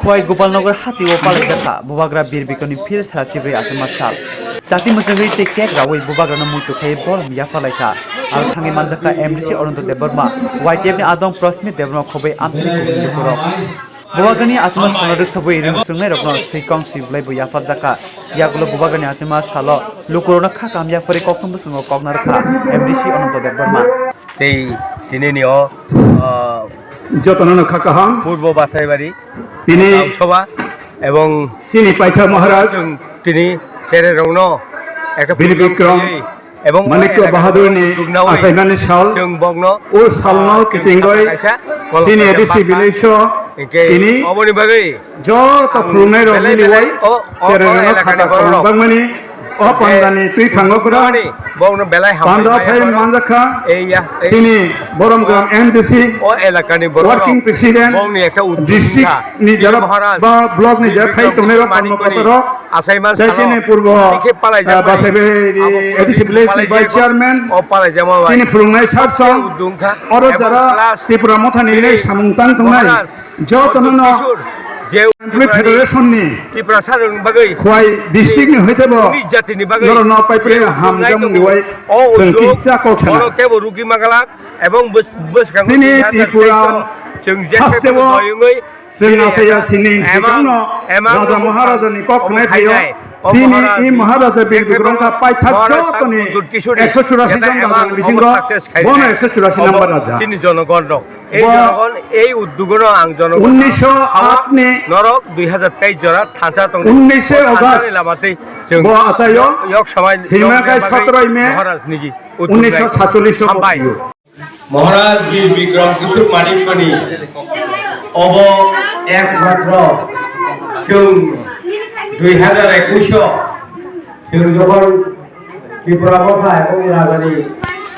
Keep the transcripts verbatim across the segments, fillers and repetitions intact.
Khowai Gopalnagar hati o palaijak kha Bubagra Bir Bikramni phir sara chibrwi achomar sal. Chati mwchangwi tei cake rawi Bubagrano muitu khaiwi borom yapharlai kha. Aro thangwi manjak kha M D C Ananta Debbarma, Y T F ni adong Prasmit Debbarma khobwi amchaini kubun lukurok. Bubagrani achomar salno rwksabwi rwngswrwngnairokno swikong swiblaibo yapharjak kha. Yagulo Bubagrani achomar salo lukurokno kha kaham yapharwi koktwma bwskango kok narwk kha M D C Ananta Debbarma. Tei tinini o, ah, Jotono no kha kaham. Purbo Basaibari, tini Gausaba, ebong chini paitha Maharaj chwng tini chererokno ekta Bir program Bikram khaiwi ebong Manikya Bahadurni dugnawi achaimani sal, chwng bokno, o salno ah, kitingoi kaisa chini A D C village o hinkhe tini oboni bagwi joto ang phwrwngnairok belai nini belai wai o, o, o chererokno elakani khata borok khorang bangmani. O pandani twi thango kwrwng. Bongni, bongno belai hambai panda maya phai borok. Manjakha. Ei ya, ei. Chini Boromgram M D C o elakani borok. Working president. Bongni ekta uddog district wngkha. Ni jara Maharaj, ba block ni jara phai tongnai rok Manikoni, panda phataro. Asaiman salo. Chini purbo, tini khe palai, ah, jamani. Basaibai abo A D C village ni palai vice jago. Chairman. O palai jama bai. Chini phwrwngnai sar song. Uddog wngkha. Oro abo jara class Tipra Motha ni tini samung tang tongnai. Maharaj. Jotono no Kishore, je Employee Federation ni Tiprasa rokni bagwi Khowai district ni hoite bo unis jati ni bagwi norok no pai pre je ham uddog jam nai tongo. Wai o chwng uddog kisa kok sana. Bono kebo rugi magalak ebong bwskango chini Tripura chwng je haste kebo bo doyungwi chwng asaya sini emang, sikang no emang Raja Maharaja ni kok khwnai phaio. Chini i Maharaja Bir Bikram kha paithak jotoni ekso churasi jon raja ni bisingo bono ekso churasi number raja. Chini jonogon rok. Ei jonogon, ei uddugono ang jonogon. Unnisho aat ni norok dui hazar teis jora thansa tong. Unnisho August lamatwi chwng bo achayo. Yok samai Hima kai sotro me Maharaj niji. Unnisho satchollish o hambai. Maharaj Bir Bikram Kishore Manikya ni obo ekmatro chwng dui hazar ekush o chwng jokhon Tripura Motha ebong rajani,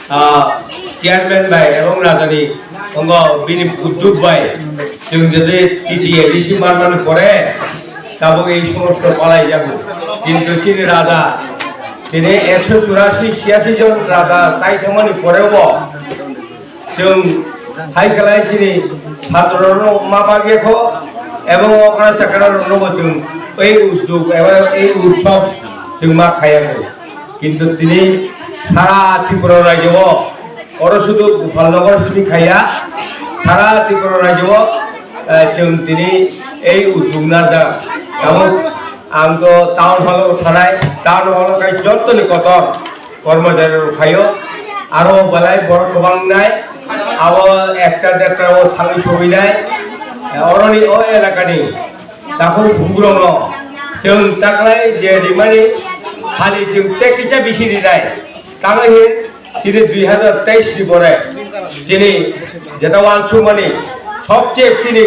ah, chairman bai ebong rajani ongo bini uddog bai chwng jodi T T A D C manmani pore tabuk ei somosto palai jago. Kintu chini raja tini ekso churasi chiyasi jon raja tai thangmani porebo chwng hai khlai chini satrorokno ma bagya kho ebong okra chakra rokno bo chwng ei uddog eba ei utsob chwng ma khaya kho. Kintu tini sara Tripura rajyo o, oro sudu Gopalnagar simi khaya, sara Tripura rajyo o, eh, chwng tini ei uddog narwkjak. Tabuk ang to town hall o thanai, town hall o khai jottoni kotor kormochari rok khaio, aro belai borok kwbang nai, abo ekta dekta o thangwi sogwi nai, oroni o elakani takhuk bukurokno chwng taklai je rimani khali chwng tei kisa bisi rinai, tamo hin chini dui hazar teis ni pore chini jeta wansukmani sobche chini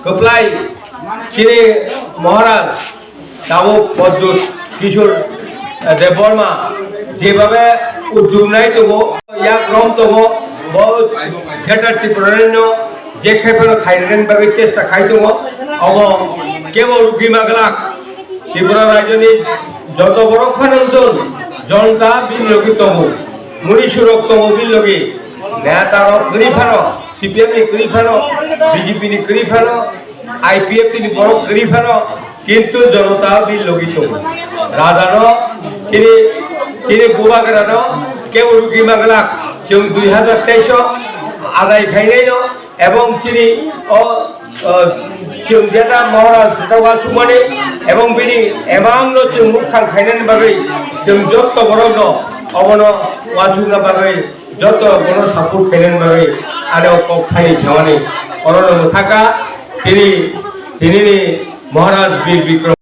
kwplai chini Maharaj Tabuk Pradyut Kishore, eh, Debbarma jebhabe uddog nai tongo, yak rom tongo, bo Greater Tipraland no je khai phano khainani bagwi chesta khai tongo, obo kebo rukima glak. Tripura rajyoni joto borok phano wngthun, jonta bini logi tongo, munisurok tongo bini logi, netarok kwrwi phano, C P M ni kwrwi phano, B J P ni kwrwi phano, I P F T ni borok kwrwi phano, kintu jonota bini logi tongo. Rajano, chini, chini bubagrano kebo rukima glak, chwng dui hazar teis o adai khainaino, ebong chini o, o, chwng jeta Maharaj jeta wansukmani, ebong bini emangno chwng mukthang khainani bagwi chwng jotto borokno obono wansukna bagwi joto bono support khainani bagwi ano kok thani thewani. Orono mwthaka tini, tinini Maharaj Bir Bikram.